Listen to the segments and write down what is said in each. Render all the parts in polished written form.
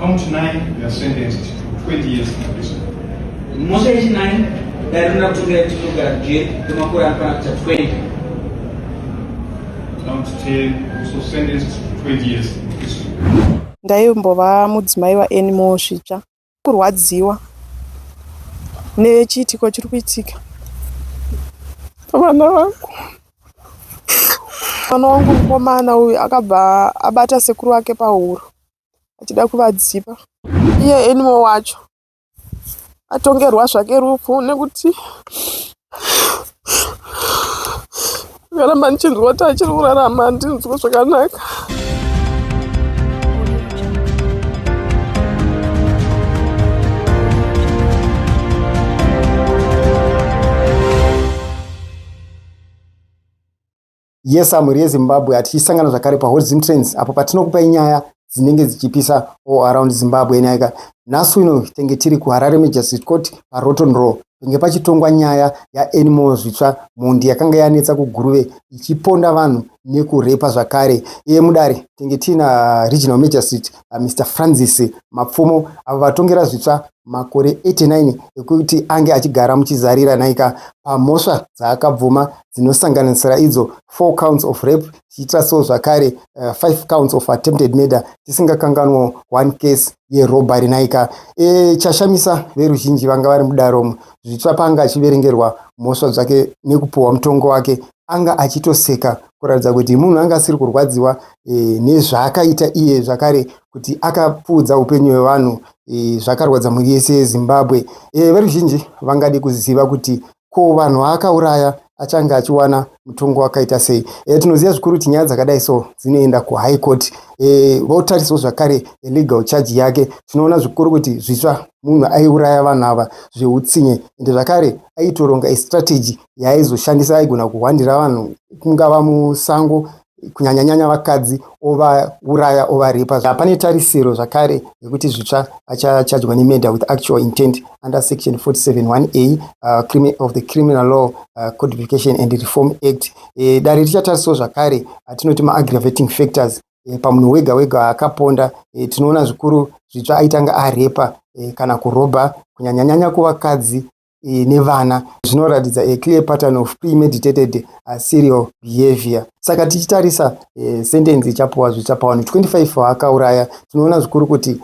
Count 9, you are sentenced to 20 years in prison. Mhosva yechinine dare rinoda kutongera kuti tinogara kujeri kwemakore anokwana kuita 20. Count 10, also sentenced to 20 years in prison. Ndaimbova mudzimai waAnymore Zvitsva. Kurwadziwa nechiitiko chiri kuitika pavana vangu. Mwana wangu mukomana uyu akabva abata sekuru vake pahuro achida kuvadzipa. Iye Anymore wacho atongerwa zvake rufu nekuti Ndikaramba ndichinzwa kuti achiri kurarama handinzwi zvakanaka. Yes, mhuri yeZimbabwe hatichisangana zvakare paHot Zim Trends apo patinokupai nyaya dzinenge dzichipisa all around Zimbabwe nyaika. Nhasi uno tenge tiri kuHarare Magistrate Court paRoton Row penge pachitongwa nyaya yaAnymore Zvitsva mhondi yakanga yanetsa kuGuruve ichiponda vanhu nekurepa zvakare. Iye mudare tenge tiina Regional Magistrate uh, Mr Francis Mapfumo avo vatongera Zvitsva makore 89 ekuti ange achigara muchizarira nhaika pamhosva dzaakabvuma dzinosanganisira idzo 4 counts of rape tichiita so zvakare 5 uh, counts of attempted murder tisingakanganwo one case yerobbery nhaika e, chashamisa veruzhinji vanga vari mudaromo zvitsva paanga achiverengerwa mhosva dzake nekupuhwa mutongo wake anga achitoseka kuratidza kuti munhu anga asiri kurwadziwa e, nezvaakaita iye zvakare kuti akapfuudza upenyu hwevanhu e, zvakarwadza mhuri yese yezimbabwe e, veruzhinji vangade kuziva kuti ko vanhu vaakauraya achange achiwana mutongo wakaita sei e, tinoziva zvikuru kuti nyaya dzakadai so dzinoenda kuhigh court e, votarisawo zvakare legal charge yake tinoona zvikuru kuti zvitsva munhu aiuraya vanhu ava zveutsinye ende zvakare aitoronga istrategy yaaizoshandisa aigona kuhwandira vanhu kungava musango kunyanyanyanya vakadzi ovauraya ovaripa pane tarisiro zvakare yekuti zvitsva achachajwa nemurder with actual intent under section 471a uh, of the criminal law uh, codification and reform act e, dare richatarisawo zvakare atinoti maaggravating factors e, pamunhu wega wega akaponda e, tinoona zvikuru zvitsva aitanga arepa e, kana kurobha kunyanyanyanya kuvakadzi e, nevana zvinoratidza a clear pattern of premeditated uh, serial behavior saka tichitarisa e, sentence ichapuwa zvitsva pavanhu 25 vaakauraya tinoona zvikuru kuti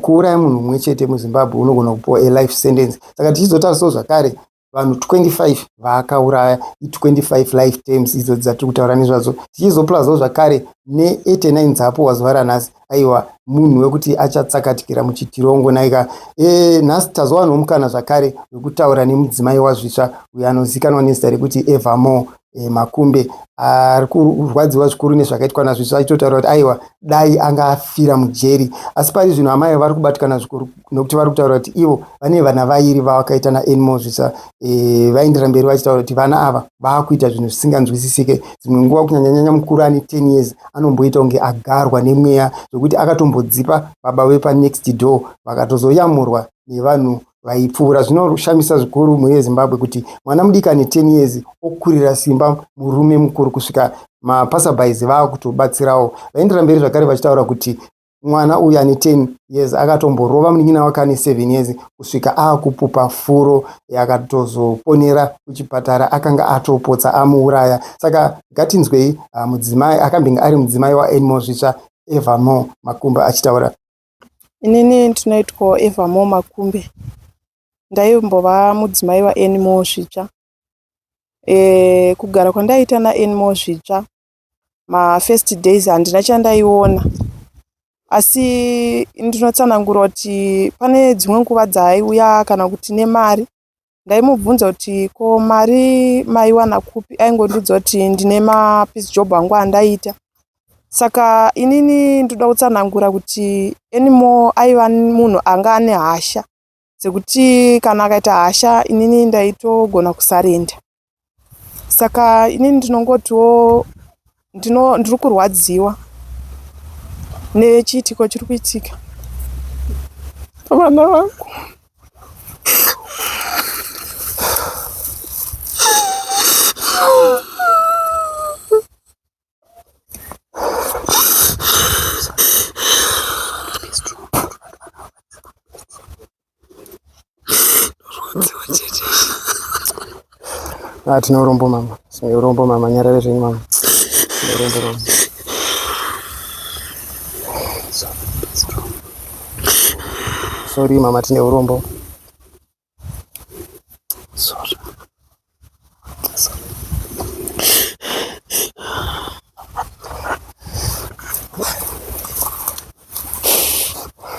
kuuraya munhu mumwe chete muzimbabwe unogona kupuwa a life sentence saka tichizotarisawo zvakare vanhu 25 vaakauraya i25 life terms idzo dzatiri kutaura nezvadzo tichizoplazawo zvakare ne89 dzapuwa zuva ranhasi aiwa munhu wekuti achatsakatikira muchitirongo naika e, nhasi tazowanawo mukana zvakare wekutaura nemudzimai wazvitsva uyo anozikanwa nezita rekuti Evermore e, Makumbe ari kurwadziwa zvikuru nezvakaitwa nazvitsva achitotaura kuti aiwa dai anga afira mujeri asi pari zvino amai vari kubatikana zvikuru nokuti vari kutaura kuti ivo vane vana vairi vavakaita naAnymore Zvitsva e, vaendera mberi vachitaura kuti vana ava vaakuita zvinhu zvisinganzwisisike dzimwe nguva kunyanyanyanya mukuru ane 10 years anomboita kunge agarwa nemweya zvekuti akatombodzipa baba vepanext door vakatozoyamurwa nevanhu vaipfuura zvinoshamisa zvikuru mhuri yezimbabwe kuti mwana mudiki ane 10 years okurira simba murume mukuru kusvika mapasabhaizi vaakutobatsirawo vaendera mberi zvakare vachitaura kuti mwana uyu ane 10 years akatomborova munin'ina wake ane 7 years kusvika aakupupa furo akatozoponera kuchipatara akanga atopotsa amuuraya saka ngatinzwei ah, mudzimai akambenge ari mudzimai waAnymore Zvitsva Evermore Makumbe achitaura Inini ndinoitwa Evermore Makumbe. Ndaimbova mudzimai waAnymore Zvitsva. E, kugara kwandaiita naAnymore Zvitsva mafirst days handina chandaiona asi ndinotsanangura kuti pane dzimwe nguva dzaaiuya kana kuti nemari ndaimubvunza kuti ko mari maiwana kupi aingondiudza kuti ndine mapiece job angu andaiita saka inini ndoda kutsanangura kuti Anymore aiva munhu anga ane hasha dzekuti kana akaita hasha inini ndaitogona kusarenda saka inini ndinongotiwo ndiri kurwadziwa nechiitiko chiri kuitika pavana vangu. Ndarwadziwa chete. Ah, tine urombo mama, tine urombo mama, nyarare zvenyu mama, tine urombo mama. Sorry mama, tine urombo. Sorry.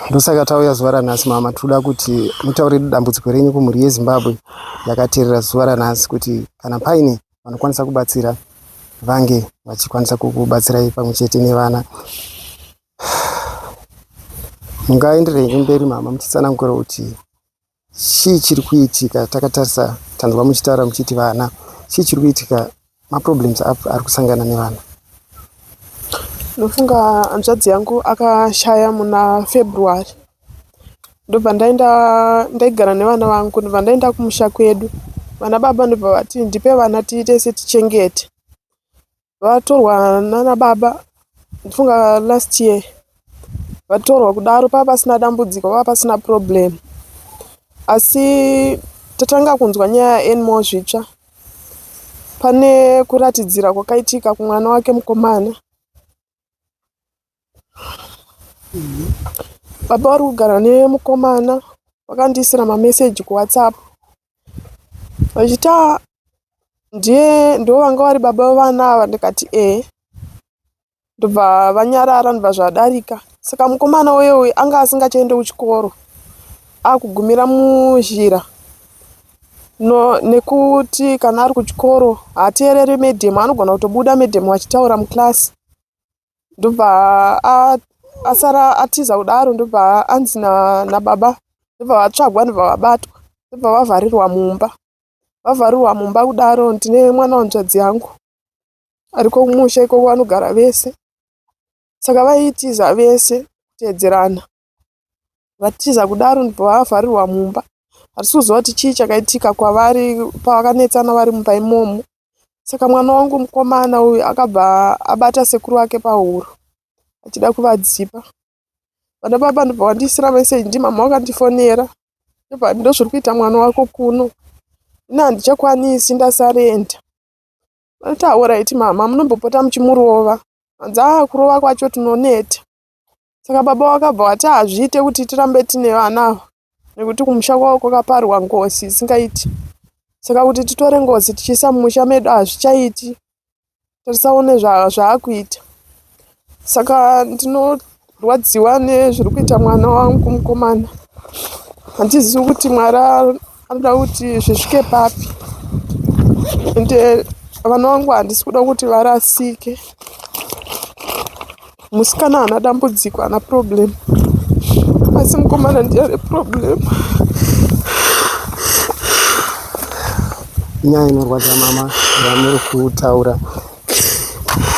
Ndosaka tauya zuva ranhasi mama, tinoda kuti mutaure dambudziko renyu kumhuri yeZimbabwe yakateerera zuva ranhasi kuti kana paine vanokwanisa kubatsira vange vachikwanisa kukubatsirai pamwe chete nevana. Mungaenderei mberi mama muchitsanangura kuti chii chiri kuitika takatarisa tanzwa muchitaura muchiti vana chii chiri kuitika maproblems api ari kusangana nevana. Ndofunga hanzvadzi yangu akashaya muna February. Ndobva ndaenda ndaigara nevana vangu ndobva ndaenda kumusha kwedu. Vana baba ndobva vati ndipe vana tiite setichengete. Vatorwa nana baba ndofunga last year. Vatorwa kudaro pava pasina dambudziko pava pasina problem. Asi tatanga kunzwa nyaya yaAnymore zvitsva. Pane kuratidzira kwakaitika kumwana wake mukomana. Baba vari kugara nemukomana vakandiisira mameseji kuWhatsApp vachiti "Ah, ndiye ndo vanga vari baba vevana ava ndikati ehe ndobva vanyarara ndobva zvadarika saka mukomana uye uyu anga asingachaende kuchikoro akugumira muzhira no nekuti kana ari kuchikoro haateereri madam anogona kutobuda madam vachitaura muclass ndobva asara atiza kudaro ndobva anzi nababa ndobva vatsvagwa ndobva vabatwa ndobva vavharirwa mumba vavharirwa mumba kudaro ndine mwana wanzvadzi yangu ariko kumusha ikoko vanogara vese saka vaitiza vese kuteedzerana vatiza kudaro ndobva vavharirwa mumba hatisi kuziva kuti chii chakaitika kwavari pavakanetsana vari mumba imomo saka mwana wangu mukomana uyu akabva abata sekuru vake pahuro achida kuvadzipa vana baba ndobva vandiisira meseji ndimama vakandifonera ndobva ndozviri kuita mwana wako kuno ini handichakwanisi ndasarenda vanoti alright mama munombopota muchimurova hanzi aa kurova kwacho tinoneta saka baba vakabva vati hazviite kuti tirambe tine vana ava nekuti kumusha kwavo kwakaparwa ngozi isingaiti saka kuti titore ngozi tichiisa mumusha medu hazvichaiti tarisaone zvaakuita saka ndinorwadziwa nezviri kuita mwana wangu mukomana handizivi kuti mwari anoda kuti zvisvike papi ende vana vangu handisi kuda kuti varasike musikana haana dambudziko haana problem asi mukomana ndiye ane problem. Inyaya inorwadza mama yamuri kutaura.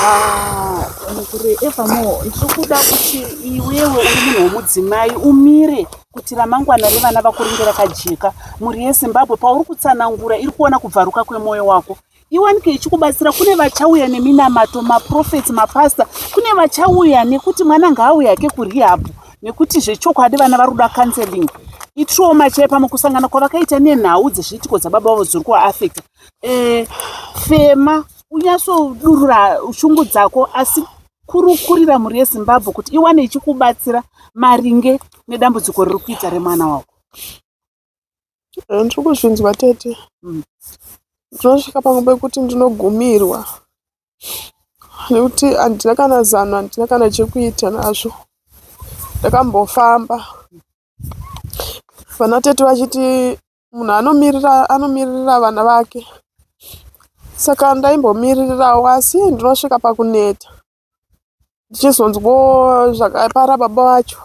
Ah, mukuru Evermore, ndiri kuda kuti iwewe uri munhu womudzimai umire kuti ramangwana revana vako ringe rakajeka. Mhuri yeZimbabwe pauri kutsanangura iri kuona kubvaruka kwemwoyo wako. Iwanike ichikubatsira kune vachauya neminamato, maprofets, mapasta, kune vachauya nekuti mwana ngaauye hake kurehab nekuti zvechokwadi vana vari kuda counseling. Itrauma chaiyo pamwe kusangana kwavakaita nenhau dzezviitiko dzababa vavo dziri kuvaafecta. Fema unyatsodurura shungu dzako asi kurukurira mhuri yeZimbabwe kuti iwane ichikubatsira maringe nedambudziko riri kuita remwana wako. Ndiri kuzvinzwa tete. Ndinosvika pamwe pekuti ndinogumirwa nekuti handina kana zano, handina kana chekuita nazvo. Ndakambofamba vana tete vachiti munhu anomirira anomiririra vana vake. Saka ndaimbomiririrawo asi ndinosvika pakuneta ndichizonzwawo zvakapara baba vacho.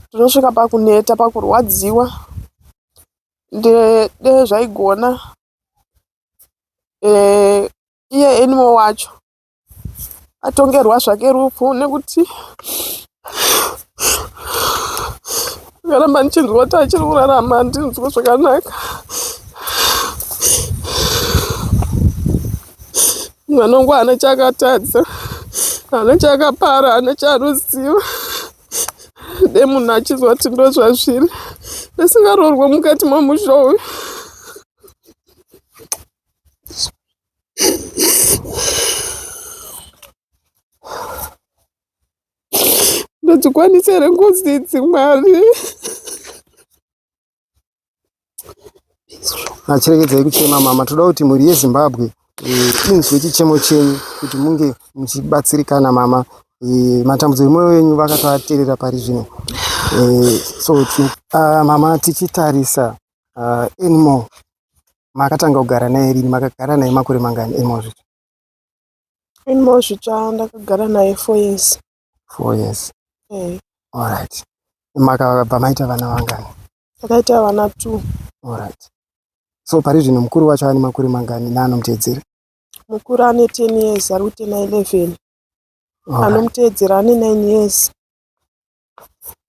Ndinosvika pakuneta pakurwadziwa dei zvaigona iye Anymore wacho atongerwa zvake rufu nekuti ndikaramba ndichinzwa kuti achiri kurarama handinzwi zvakanaka. Mwana wangu haana chaakatadza, haana chaakapara, haana chaanoziva. Dei munhu achizwa kuti ndozvazviri. Ndisingaroorwe mukati mamusha uyu. Ndodzikwanisa here ngozi idzi Mwari? Achiregedzai kuchema mama, toda kuti mhuri yeZimbabwe inzwe chichemo chenyu kuti munge muchibatsirikana mama. Matambudziko emwoyo wenyu vakatoateerera pari zvino. So mama, tichitarisa Anymore, makatanga kugara naye rini? Makagara naye makore mangani Anymore Zvitsva? Anymore Zvitsva ndakagara naye 4 years. 4 years. Alright. Makabva maita vana vangani? Takaita vana 2. Alright. So pari zvino mukuru wacho ane makore mangani neanomuteedzera? Mukuru ane 10 years, ari kutena 11. Anomuteedzera ane 9 years.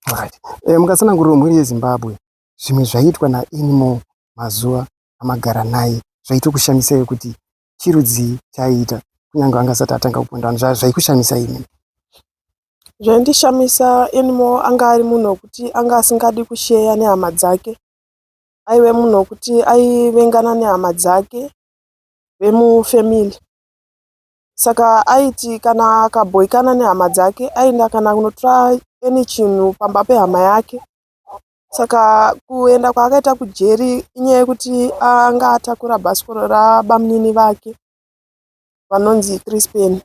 Alright. Mukatsanangurira mhuri yeZimbabwe zvimwe zvaiitwa naAnymore mazuva amagara naye zvaitokushamisai kuti chirudzii chaiita kunyange anga asati atanga kuponda vanhu, zvaikushamisai imimi? Zvaindishamisa, Anymore anga ari munhu wekuti anga asingadi kusheya nehama dzake. Aive munhu wekuti aivengana nehama dzake vemufamily. Saka aiti kana akabhoikana nehama dzake aienda kana kunotora any chinhu pamba pehama yake. Saka kuenda kwaakaita kujeri inyaya yekuti anga atakura bhasikoro rabamunini vake vanonzi Crispin.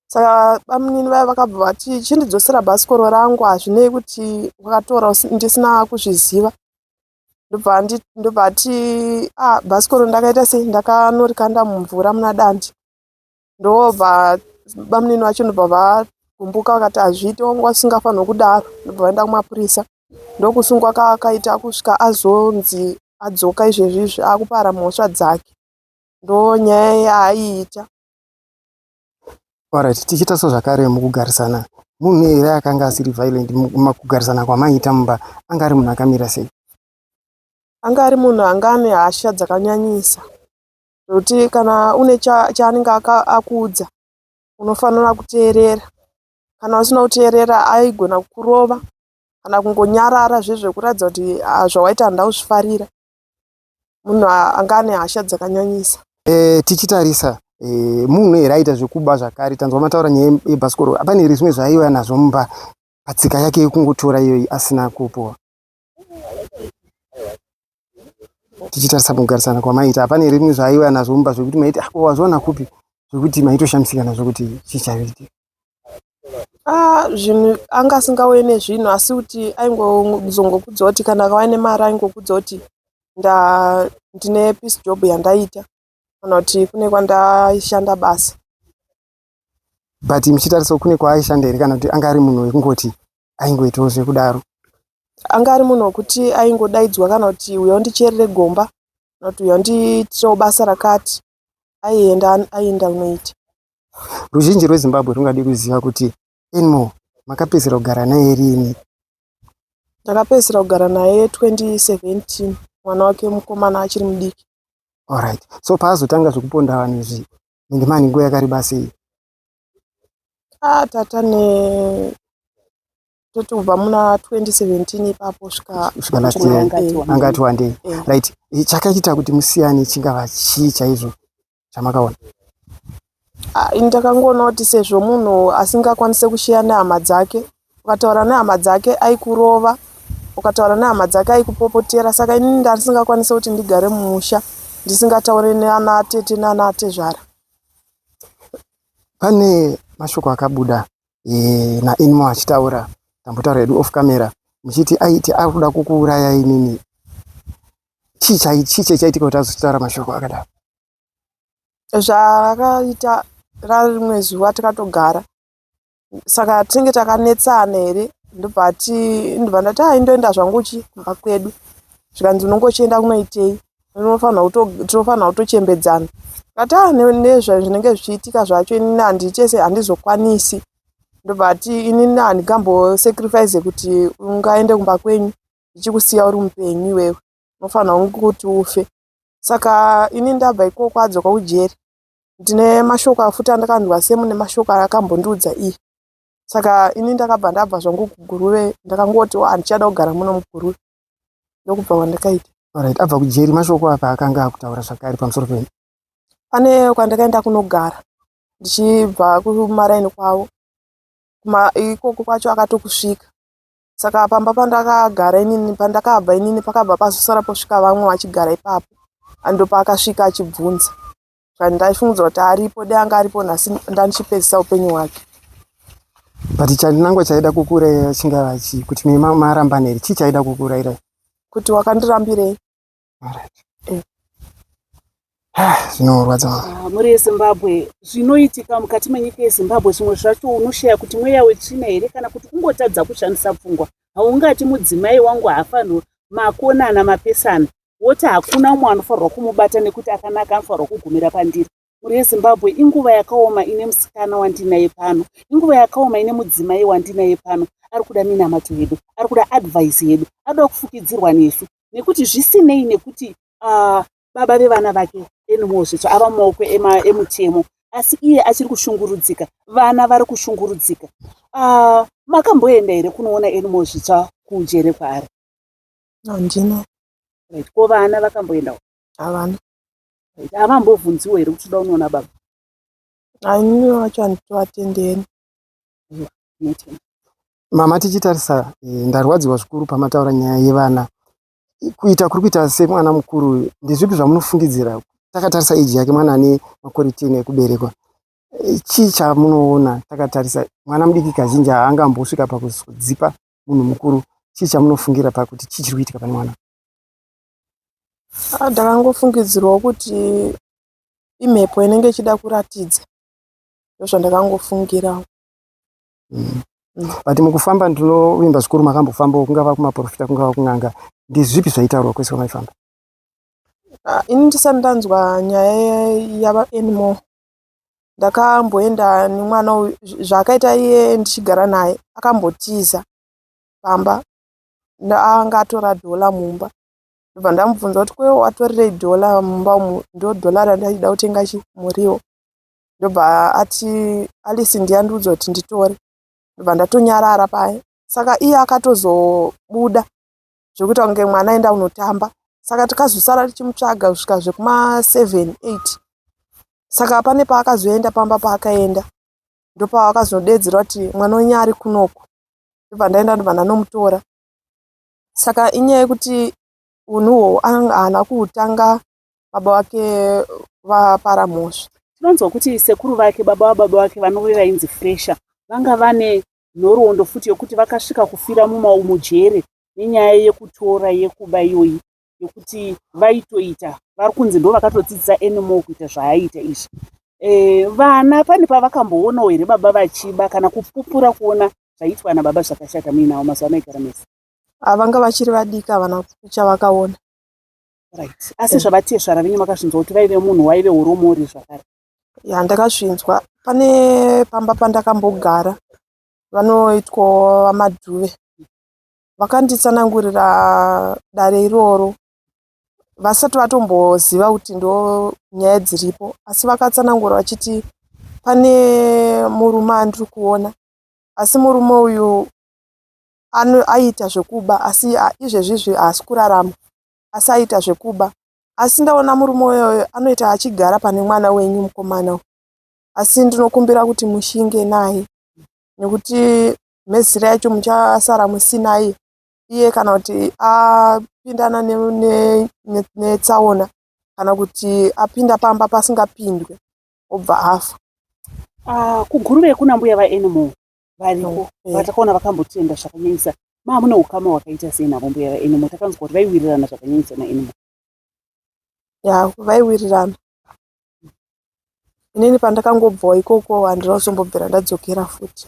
Saka bamunini vaya vakabva vati chindidzosera bhasikoro rangu, hazvinei kuti wakatora ndisina kuzviziva. Ndobva ati bhasikoro ndakaita sei, ndakanorikanda mumvura muna Dande. Ndobva bamunini vacho ndobva vagumbuka vakati hazviiti, wanga usingafanirwi kudaro. Ndobva vaenda kumapurisa. Ndokusungwa kaakaita kusvika azonzi adzoka izvezvi izvi akupara mhosva dzake. Ndonyaya yaaiita. Alright, tichiita so zvakare mukugarisana, munhu here akanga asiri violent mukugarisana kwamaiita mumba? Anga ari munhu akamira sei? Anga ari munhu anga ane hasha dzakanyanyisa. Zvekuti kana une chaanenge akuudza unofanira kuteerera. Kana usina kuteerera aigona kukurova kana kungonyarara zvezvekuratidza kuti zvawaita handina kuzvifarira. Munhu anga ane hasha dzakanyanyisa. Tichitarisa munhu here aita zvekuba zvakare? Tanzwa mataura nyaya yebhasikoro, pane here zvimwe zvaaiuya nazvo mumba patsika yake yekungotora iyoyi asina kupuwa? Tichitarisa mukugarisana kwamaita, hapana here zvimwe zvaaiuya nazvo mumba zvekuti maiti ko wazviona kupi, zvekuti maitoshamisika nazvo kuti chii chaiitika? Zvinhu anga asingauye nezvinhu, asi kuti aingozongokudza kuti kana akauya nemari aingokudza kuti ndine piece job yandaita kana kuti kune kwandaishanda basa. But muchitarisa kune kwaaishanda here, kana kuti anga ari munhu wekungoti aingoitawo zvekudaro? Anga ari munhu wekuti aingodaidzwa kana kuti uya undicherere gomba kana kuti uya undiitirewo basa rakati, aienda kunoita. Ruzhinji rweZimbabwe rungade kuziva kuti Anymore makapedzisira kugara naye rini? Ndakapedzisira kugara naye 2017, mwana wake mukomana achiri mudiki. Alright. So paazotanga zvekuponda vanhu izvi nenge mane nguva yakareba sei? Tata toti kubva muna 2017 ipapo svika last year angati wandei. Right. Chakaita kuti musiyane chingava chii chaizvo chamakaona? Ini ndakangoona kuti sezvo munhu asingakwanisi kusheya nehama dzake, ukataura nehama dzake aikurova, ukataura nehama dzake aikupopotera. Saka inini ndandisingakwanisi kuti ndigare mumusha ndisingatauri nana tete nana tezvara. Pane mashoko akabuda naAnymore achitaura, tambotaura hedu off camera, muchiti aiti ari kuda kukuuraya imimi. Chii chaitika kuti azotaura mashoko akadaro? Zvaakaita rarimwe zuva takatogara, saka tinenge takanetsana here, ndobva ndati indoenda zvangu kumba kwedu. Zvikanzi unongochienda kunoitei, tinofanira kutochembedzana. Ndikati nezvinenge zvichiitika zvacho inini handiite handizokwanisi. Ndobva ati inini handingambosacrifice kuti ungaende kumba kwenyu ndichikusiya uri mupenyu iwewe, unofanira kuti ufe. Saka ini ndabva ikoko adzoka kujeri, ndine mashoko futi andakanzwa semune mashoko aakambondiudza iye. Saka ini ndakabva ndabva zvangu kuGuruve, ndakangoti handichada kugara muno muGuruve. Ndokubva kwandakaita. Alright, abva kujeri mashoko apa akanga akutaura zvakare pamusoro penyu. Pane kwandakaenda kunogara ndichibva kumaraini kwavo. Ikoko kwacho akatokusvika. Saka pamba pandakagara inini, pandakabva inini pakabva pazosara posvika vamwe vachigara ipapo. Ndopaakasvika achibvunza. Saka ndaifungidzira kuti aripo, dai anga aripo nhasi ndandichipedzisa upenyu hwake. But chinangwa chaida kukuuraya chingava chii? Kuti marambana here? Chii chaida kukuurayirai? Kuti wakandirambirei? Alright. Zvinorwadza mama. Ah, mhuri yeZimbabwe, zvinoitika mukati menyika yeZimbabwe zvimwe zvacho unoshaya kuti mweya wetsvina here kana kuti kungotadza kushandisa pfungwa. Haungati mudzimai wangu haafanirwi makonana mapesana woti hakuna umwe anofanirwa kumubata nekuti akanaka anofanirwa kugumira pandiri. Mhuri yeZimbabwe, inguva yakaoma ine musikana wandinaye pano, inguva yakaoma ine mudzimai wandinaye pano. Ari kuda minamato yedu, ari kuda advice yedu, ari kuda kufukidzirwa nesu nekuti zvisinei nekuti baba vevana vake Anymore Zvitsva ava mumaoko emutemo, asi iye achiri kushungurudzika, vana vari kushungurudzika. Makamboenda here kunoona Anymore Zvitsva kujere kwaari? Handina. Right. Ko vana vakamboendawo? Havana. Right. Havambobvunziwo here kuti toda kunoona baba? Inini vacho handitovatenderi. Tinotenda. Mama, tichitarisa, ndarwadziwa zvikuru pamataura nyaya yevana. Kuita kuri kuita semwana mukuru, ndezvipi zvamunofungidzira takatarisa age yake, mwana ane makore 10 ekuberekwa? Chii chamunoona takatarisa mwana mudiki? Kazhinji haangambosvika pakuzodzipa munhu mukuru. Chii chamunofungira pakuti chii chiri kuitika pane mwana? Ah, ndakangofungidzirwawo kuti imhepo inenge ichida kuratidza, ndozvandakangofungirawo. But mukufamba, ndinovimba zvikuru makambofambawo, kungava kumaprofita, kungava kun'anga, ndezvipi zvaitaurwa kwese kwamaifamba? Ah, ini ndisati ndanzwa nyaya yava Anymore, ndakamboenda nemwana uyu. Zvaakaita iye ndichigara naye, akambotiza pamba, anga atora dhola mumba. Ndobva ndamubvunza kuti, "Kwewe watorerei dhola mumba umu?" Ndo dhola randaida kutenga muriwo. Ndobva ati, "Alice ndiye andiudza kuti nditore." Ndobva ndatonyarara paya. Saka iye akatozobuda zvekuita kunge mwana aenda kunotamba. Saka takazosara tichimutsvaga kusvika zvekuma 7 8. Saka pane paakazoenda pamba, paakaenda ndopaakazodedzera kuti, "Mwana wenyu ari kunoku." Ndobva ndaenda, ndobva ndanomutora. Saka inyaya yekuti unhu uhwo haana kuhutanga baba vake vapara mhosva. Tinonzwa kuti sekuru vake, baba vababa vake, vanove vainzi Fresha, vanga vane nhoroondo futi yokuti vakasvika kufira mujere nenyaya yekutora, yekuba iyoyi, yekuti vaitoita vari kunzi ndo vakatodzidzisa Anymore kuita zvaaiita izvi. Vana pane pavakamboonawo here baba vachiba kana kupupura kuona zvaiitwa nababa zvakashata muinavo mazuva anaigara mese? Vanga vachiri vadiki, havana chavakaona. Right. Asi zvavatezvara venyu makazvinzwa kuti vaive munhu waive uromori zvakare? Ya, ndakazvinzwa. Pane pamba pandakambogara, vanoitwawo vaMadhuve, vakanditsanangurira dare iroro vasati vatomboziva kuti ndo nyaya dziripo, asi vakatsanangura vachiti pane murume andiri kuona, asi murume uyu aiita zvekuba, asi izvezvizvi haasi kurarama, asi aiita zvekuba. Asi ndaona murume uyoyo anoita achigara pane mwana wenyu mukomana uyu, asi ndinokumbira kuti mushinge naye nekuti mhedzisiro yacho muchasara musinaye iye, kana kuti apindana netsaona, kana kuti apinda pamba pasingapindwe, obva afa. Ah, kuGuruve kuna mbuya vaAnymore variko vatakaona vakambotenda zvakanyanyisa. Maa mune ukama hwakaita sei navo mbuya vaAnymore? Takanzwa kuti vaiwirirana zvakanyanyisa naAnymore. Ya, vaiwirirana. Inini pandakangobvawo ikoko handina kuzombobvira ndadzokera futi.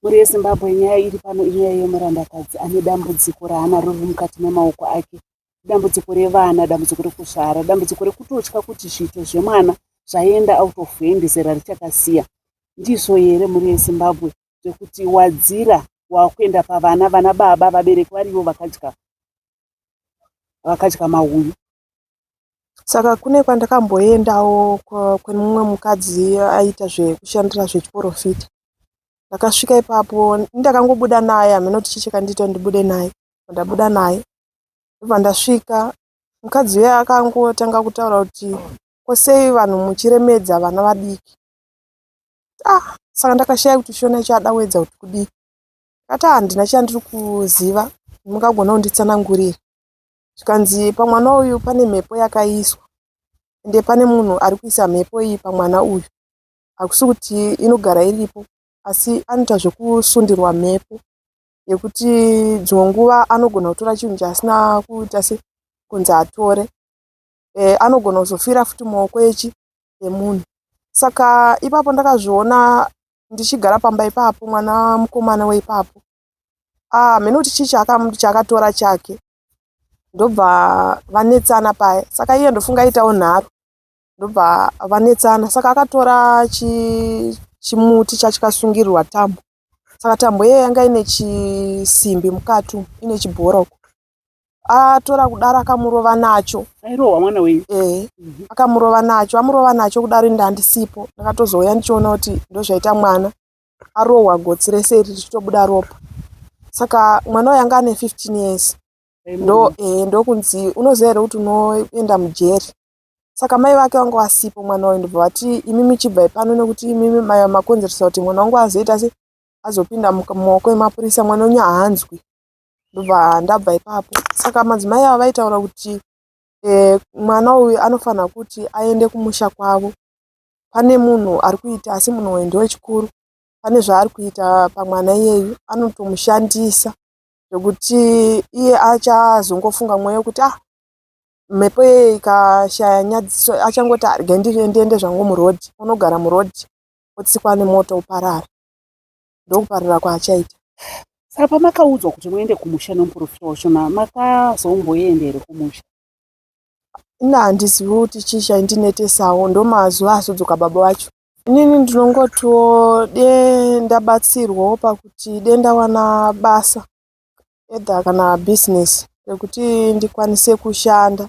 Mhuri yeZimbabwe, nyaya iri pano inyaya yemurandakadzi ane dambudziko raanaro riri mukati memaoko ake, dambudziko revana, dambudziko rekuzvara, dambudziko rekutotya kuti zviito zvemwana zvaenda out of hand zera richakasiya. Ndizvo here, mhuri yeZimbabwe, zvekuti wadzira wakuenda pavana, vana baba vabereki varivo vakadya mauyu? Saka kune kwandakamboendawo kwemumwe mukadzi aiita zvekushandira zvechiprofita. Ndakasvika ipapo, ndakangobuda naye, hameno kuti chii chakandiita kuti ndibude naye. Ndabuda naye, ndobva ndasvika, mukadzi uya akangotanga kutaura kuti, ko sei vanhu muchiremedza vana vadiki? Ah, saka ndakashaya kuti Shona chada kuti kudii. Ndakati handina chandiri kuziva, mungagona kunditsanangurira. Zvikanzi pamwana uyu pane mhepo yakaiswa, ende pane munhu ari kuisa mhepo iyi pamwana uyu. Hakusi kuti inogara iripo, asi anoita zvekusundirwa mhepo yekuti dzimwe nguva anogona kutora chinhu chaasina kuita se kunzi atore. Anogona kuzofira futi mumaoko emunhu. Saka ipapo ndakazviona ndichigara pamba ipapo, mwana mukomana weipapo. Ah, hameno kuti chii chaakatora chake. Ndobva vanetsana paya. Saka iye ndofunga aitawo nharo. Ndobva vanetsana. Saka akatora chimuti chachakasungirirwa tambo. Saka tambo iyoyo yanga ine chisimbi mukati umu, ine chibhora uko. Atora kudaro akamurova nacho. Airohwa mwana wenyu? Ehe, akamurova nacho. Amurova nacho kudaro ini handisipo. Ndakatozouya ndichiona kuti ndozvaita mwana. Arohwa gotsi rese iri richitobuda ropa. Saka mwana uyu anga ane 15 years. Ndokunzi unoziva here kuti unoenda mujeri. Saka mai vake vanga vasipo mwana uyu, ndobva vati imimi chibvai pano nekuti imimi makonzeresa kuti mwana wangu azoita se azopinda mumaoko emapurisa, mwana wenyu haanzwi. Ndobva ndabva ipapo. Saka madzimai ava vaitaura kuti mwana uyu anofanira kuti aende kumusha kwavo. Pane munhu ari kuita, asi munhu uyu ndewechikuru. Pane zvaari kuita pamwana iyeyu, anotomushandisa zvekuti iye achazongofunga mwoyo kuti ah, mhepo iyoyo ikashaya nyadziso achangoti regai ndiende zvangu murodhi. Unogara murodhi, otsikwa nemota oparara. Ndokuparara kwaachaita. Saka pamakaudzwa kuti muende kumusha nomuprofita wachona, makazomboenda here kumusha? Ini handizivi kuti chii chaindinetesawo, ndomazuva azodzoka baba vacho. Inini ndinongotiwo de ndabatsirwawo pakuti de ndawana basa, either kana bhizinesi rekuti ndikwanise kushanda,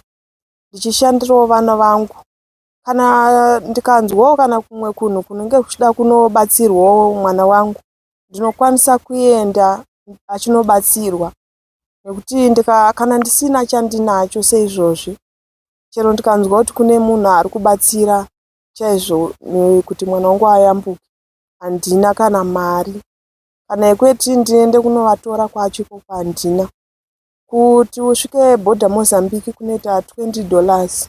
ndichishandirawo vana vangu. Kana ndikanzwawo kana kumwe kunhu kunenge kuchida kunobatsirwawo mwana wangu, ndinokwanisa kuenda achinobatsirwa. Nekuti kana ndisina chandinacho seizvozvi, chero ndikanzwa kuti kune munhu ari kubatsira chaizvo kuti mwana wangu ayambuke, handina kana mari. Kana yekuti ndiende kunovatora kwacho ikoko handina. Kuti usvike bhodha Mozambique kunoita $20.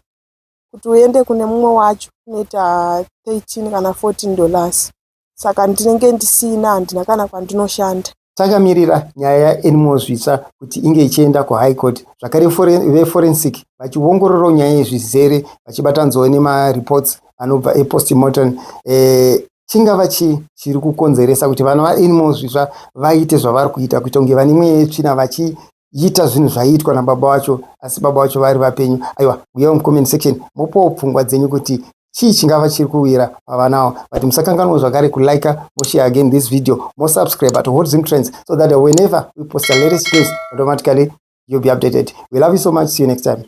Kuti uende kune mumwe wacho kunoita 13 kana $14. Saka ndinenge ndisina, handina kana kwandinoshanda. Takamirira nyaya yaAnymore Zvitsva kuti inge ichienda kuHigh Court, zvakare veforensic vachiongororawo nyaya iyi zvizere, vachibatanidzawo nemareports anobva epostmortem. Chingava chii chiri kukonzeresa kuti vana vaAnymore Zvitsva vaite zvavari kuita, kuita kunge vane mweya yetsvina, vachiita zvinhu zvaiitwa nababa vacho asi baba vacho vari vapenyu? Aiwa, uyai mucomment section mopawo pfungwa dzenyu kuti chii chingava chiri kuwira pavana ava. But musakanganwa zvakare kulike, moshare again this video, mosubscribe to Hot Zim Trends so that whenever we post the latest news, automatically you'll be updated. We love you so much. See you next time.